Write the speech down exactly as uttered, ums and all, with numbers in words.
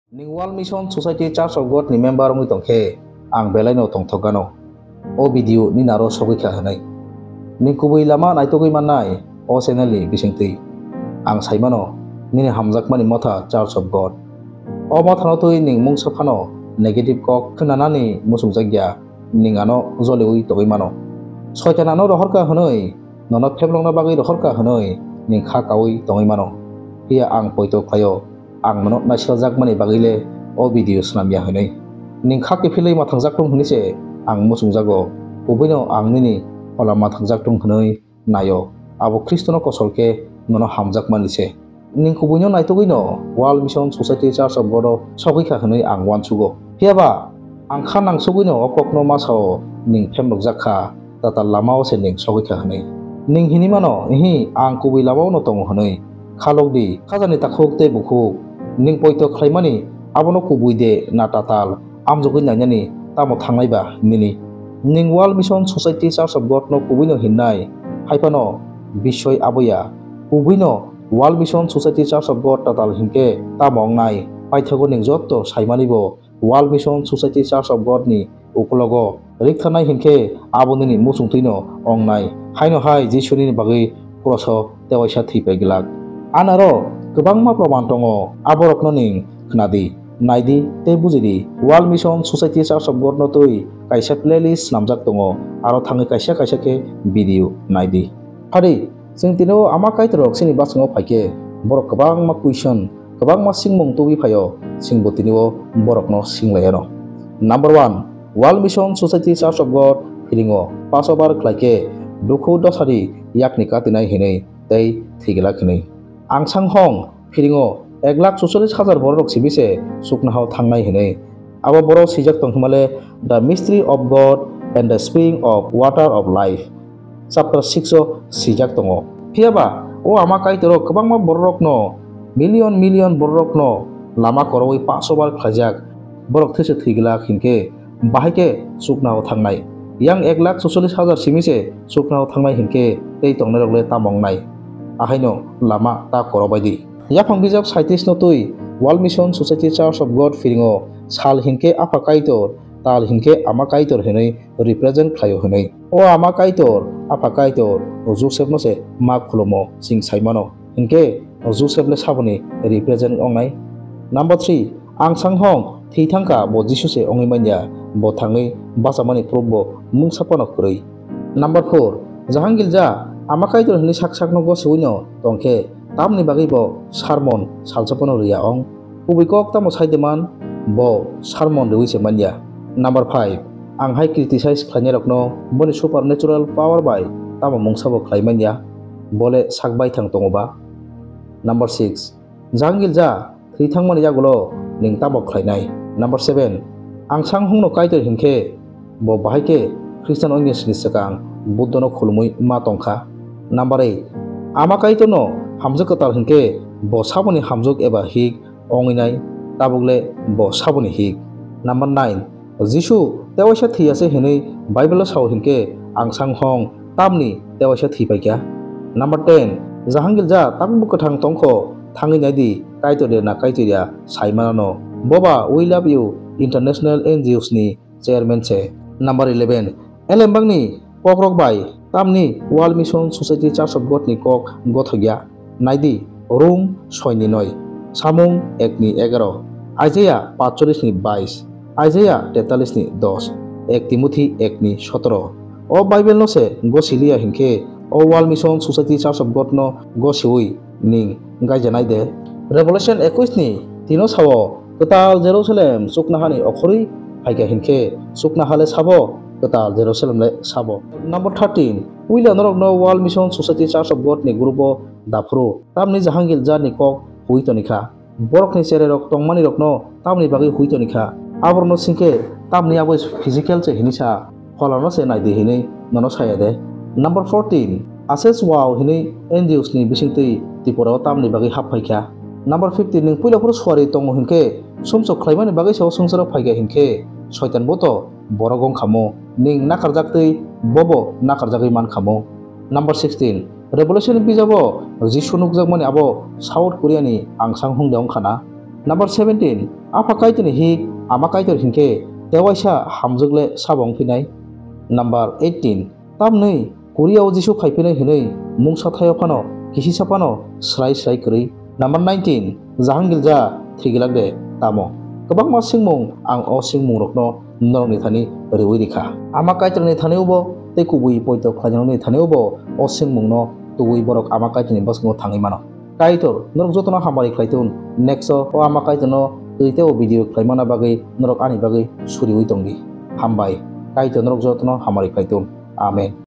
Ning World Mission Society Church of God ni member wngwi tongkhe, ang belaino tongthok gano. O video nini aro sogwi kha hwnwi. Ning kubui lama naitugwi mannai o channel ni bisingtwi. Ang saimano, nini hamjakmani motha Church of God. O mothano twi ning mungsa phano negative kok khwnanani muchungjak ya, ning ano joliwi tongwi mano. Soitan ano rohorkha hwnwi, nono pheblokna bagwi rohorkha hwnwi ning kha kaui tongwi mano. Phiya ang poito khlaio, ang nono naisiljakmani bagwi le o video swnam ya hwnwi. Ning kha kiphilwi mathangjak tong hwnwi se ang muchungjago, kubuino ang nini phola mathangjak tong hwnwi naio, abo Khristono kosol khe nono hamjakmani se. Ning kubuino naitugwino World Mission Society Church of God o sogwi kha hwnwi ang uansugo. Phiyaba ang kha nangsugwino o kokno ma sao ning phemrokjak kha, tatal lamao se ning sogwi kha hwnwi. Ning hinwi mano, ihi, ang kubui lamao no tongo hwnwi. Khalok di, khajani takhuk tei bukhuk. Ning poito khlaimani abono kubui de na tatal, amjogwi nainani tamo thangnai ba nini? Ning World Mission Society Church of God no kubui no hinnai, hai phano bisoi abo ya. Kubui no World Mission Society Church of God tatal hinkhe tamo wngnai? Paithago ning jotto saimani bo World Mission Society Church of God ni ukulogo riktharnai hinkhe abo nini muchungtwi no wngnai. Haino hai Jisu nini bagwi kroso tewaisa thwi pai glak. Anaro kwbangma proman tongo, aborokno ning khna di, nai di tei buji di. World Mission Society Church of God no twi kaisa playlist swnamjak tongo, aro thangwi kaisa kaisa khe video nai di. Phadi, chwng tini o Ama Kaitorrok chini bachwngo phai khe borok kwbangma question, kwbangma singmung tubui phaio, chwngbo tini o borokno sing lai anw. Number one, World Mission Society Church of God phiringo Passover khlai khe dukhu dosari yakni katinai hinwi tei thwi glak hinwi. Angsang hong phiringo ek lakh suchollis hajar bororok simi se chuknohao thangnai hinwi. Abo borok swijak tong hwnmale The Mystery of God and the Spring of Water of Life, chapter six o swijak tongo. Phiyaba o Ama Kaitor o kwbangma bororokno, million million bororokno lama korowi Passover khlaijak, borok thwi se thwi glak hinkhe bahai khe chuknohao thangnai. Yang ek lakh suchollis hajar simi se chuknohao thangnai hinkhe tei tongnairok le tamo wngnai? Ahaino lama ta korobai di. Yaphang bijap saitis no twi World Mission Society Church of God phiringo sal hinkhe Apha Kaitor, tal hinkhe Ama Kaitor hinwi represent khlaio hinwi. O Ama Kaitor, Apha Kaitor, Joseph no se ma khulumo, chwng sai mano. Hinkhe Joseph le saboni represent wngnai? Number three, Angsang hong thwi thangkha, bo Jisu se wngwi manya, bo thangwi bachamani proof bo mungsa phano kwrwi. Number four, Jahangilja Ama Kaitor hinwi sak sakno gosiwino tongkhe, tamni bagwi bo sermon salsa phano rwya ong? Kubui kok tamo sai de man, bo sermon rwui se manya. Number five, ang hai criticize khlainairokno boni supernatural power bai tamo mungsa bo khlai manya, bo le sak baithang tongo ba? Number six, Jahangilja thwi thangmani yagulo ning tamo khlainai? Number seven, Angsang hongno Kaitor hinkhe bo bahai khe Khristan wngya sini swkang Buddhono khulumwi ma tongkha. Number eight, Ama Kaitorno hamjwk kwtal hinkhe bo saboni hamjwk eba hik wngnai, tabuk le bo saboni hik? Number nine, Jisu tewaisa thwi ya se hinwi Bible o sao hinkhe Angsang hong tamni tewaisa thwi paikha? Number ten, Jahangilja tabukbo kwthang tongkho, thangwi nai di, Kaitor ya na Kaitor ya sai manano. Boba We Love You International N G Os ni chairman se. Number eleven, elembakni kokrok bai tamni World Mission Society Church of God ni kok gothok ya? Nai di, Rom soi ni noi, Samung ek ni egaro, Isaiah patchollis ni bais, Isaiah tetalis ni dos, ek Timothi ek ni sotoro. O Bible no se gosi liya hinkhe o World Mission Society Church of God no gosiwi ning gaijanai de? Revelation ekwis ni tino sao, kwtal Jerusalem chuknohani okhorwi phaikha hinkhe chuknoha le sabo kwtal Jerusalem le sabo. Number thirteen, puila norokno World Mission Society Church of God ni group o daphuru tamni Jahangilja ni kok hui tonikha? Borokni chererok tongmanirokno tamni bagwi hui tonikha? Aborokno singkhe tamni abo physical se hinwi sa, pholano se nai di hinwi nono saya de? Number fourteen, Ashes Wow hinwi N G Os ni bisingtwi Tripura o tamni bagwi hap phaikha? Number fifteen, nwng puila phuru suari tongo hinkhe sumsok khlaimani bagwi se o swngcharo phaikha hinkhe Soitan bo to borok wngkha mo, nwng nakarjaktwi bobo nakarjagwi mankha mo. Number sixteen, Revelation bijabo Jisu nukjakmani abo South Korea ni angsang hung de wngkha na? Number seventeen, Apha Kaitorni hik, Ama Kaitor hinkhe tewaisa hamjwk le sabo wng phinai. Number eighteen, tamni Korea o Jisu phai phinai hwnwi mungsa thaio phano kisisa phano srai srai kwrwi. Number nineteen, Jahangilja thwigwlak de tamo? Kwbangma swngmung ang o swngmungrokno norokni thani rwui rikha. Ama Kaitorni thani ubo tei kubui poito khlainani thani ubo o swngmungno tubui borok Ama Kaitorni bwskango thangwi mano. Kaitor norok jotono hamari khlai thun. Next o, o Ama Kaitorno twi tei o video khlai mana bagwi norok ani bagwi suriui tongdi. Hambai. Kaitor norok jotono hamari khlai thun. Amen.